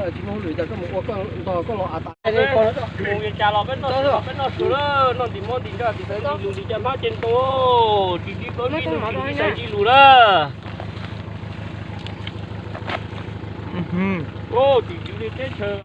Tsis muaj hauj lwm cas koj mus ua koj nto koj los a tas. Mus li cas los peb noj, peb noj sua lawm, noj ntim mov ntim nroj ntim xaiv ntim lus ntim caj hmab caj ntoo, tsis dib plaub dib ntug tsis dib xaiv dib lus lawm. Tsis dib li teb chaws.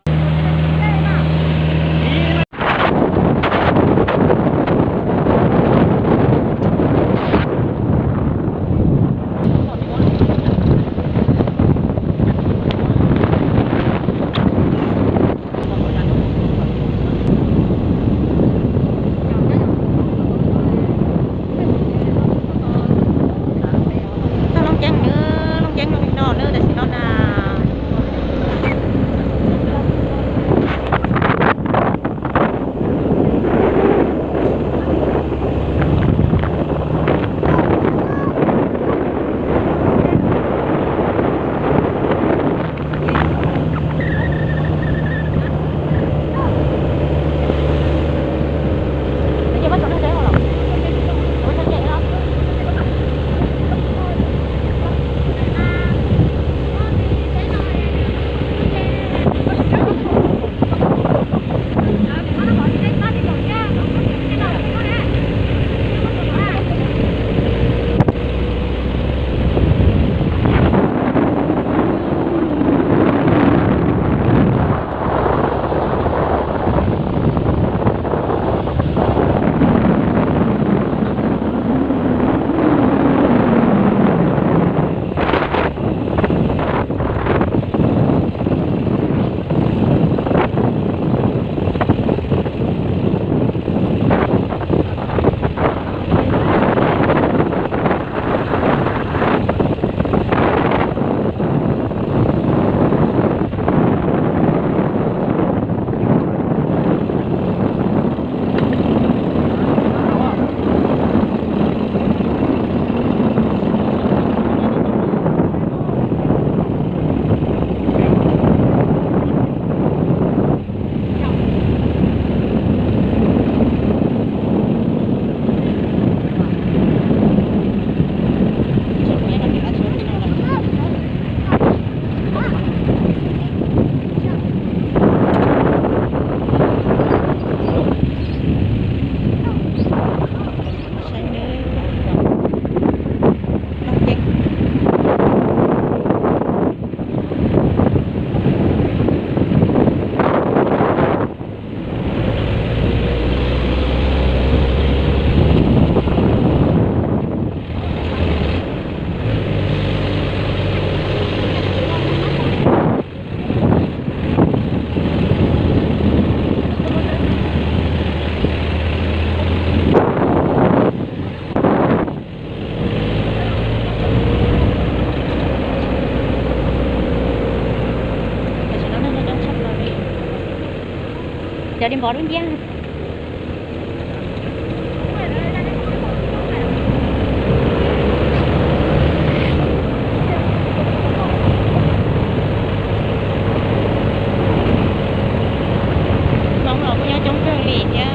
Txog Looj Ceeb nawb, Looj Ceeb zoo li no nawb, tam sim no na. Cov li npov dub nciab. Hmoob los kuj nyob coob kawg li thiab.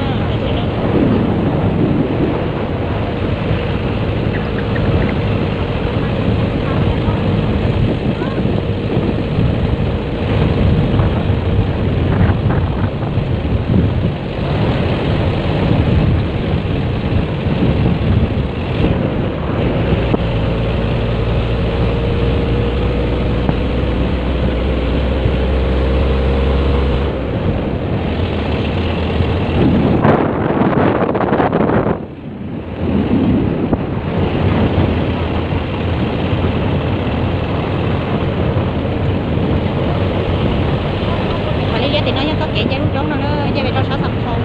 Qhov liab liab tim no yog txoj kev nce lub roob no na, nce pem rau sab Xam Khoo,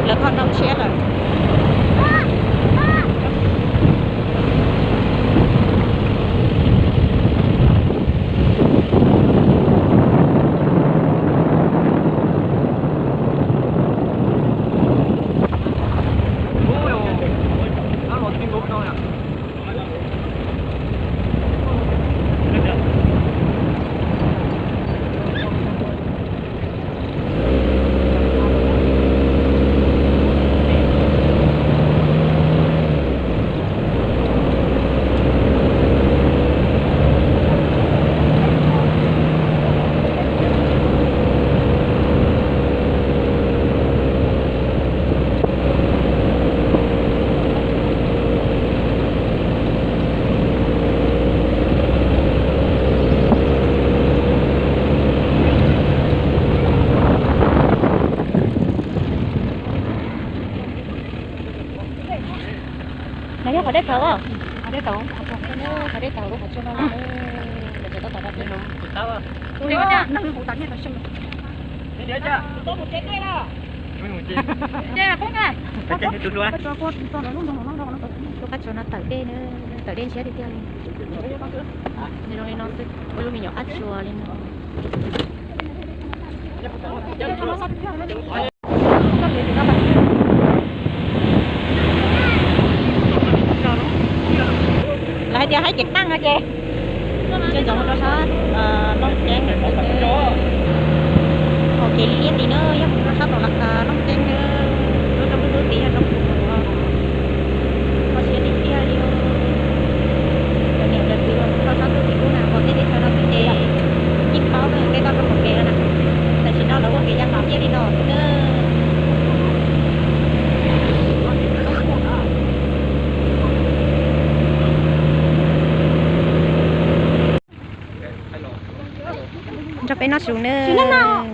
lawv kho roob tshiab lawm. Qhov dej tawg, qhov dej tawg, qhov dej tawg lub qhov tsua no. Lub qab tsua no tawm dej na, tawm dej ntshiab tiag tiag li. Nws zoo li no xwb, ua lub me nyuam qab tsua li no. Lawv hais tias haib cev qeej no ces nco ntsoov rau sab Looj Ceeb, hauv kev liab tid na, yog rau sab tom Looj Ceeb na, lub roob dub dub tid yog roob Phu Mus. Kho siab tiag tiag li. Cov niam cov txiv los rau sab tug tim ub na, pom tej teb chaws no xwb ces yeej paub tej toj roob hauv pes no na. Tam sim no lawv ua kev ya npaum ciaj li no xwb na. Nrog peb noj su nawb.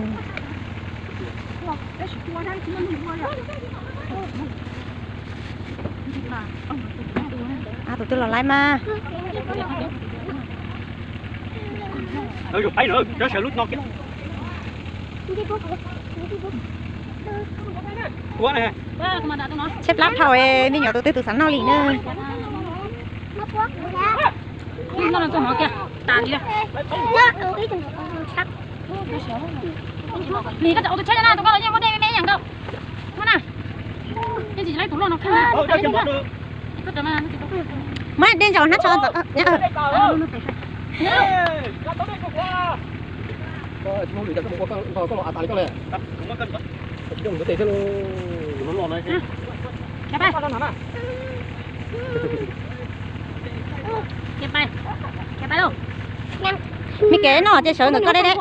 Tus twg los laiv mas. Tshaib plab dhau, me nyuam tus twg tus xav noj li na. Lig koj tau tus tsheb na, tus koj los yeej muaj dej me me ib yam nkaus. Muab na, yeej tsis laib tus loj no. Muab dej ntsaum hnab tsho ntxov. Me kev no ces sawv ntawm koj deb deb.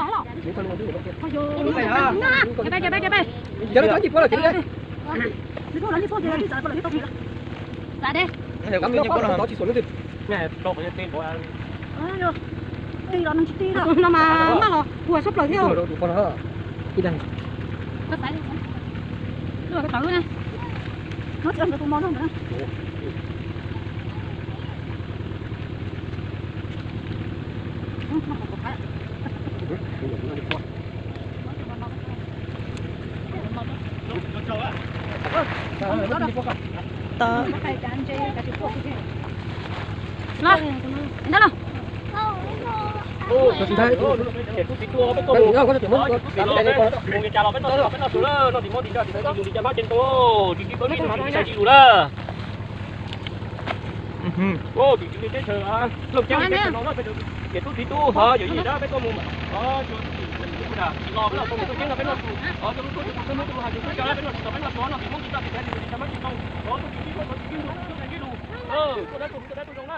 No mas maj los puas sab plaws thiab. Ces tub txiv tub ho yog yim dab peb tuaj mus, peb noj tsis tau peb noj tsis tau peb noj tsis tau peb noj tsis tau, tuaj tsis tib tuaj tsis tib lus, tuaj dab tuaj zoo na.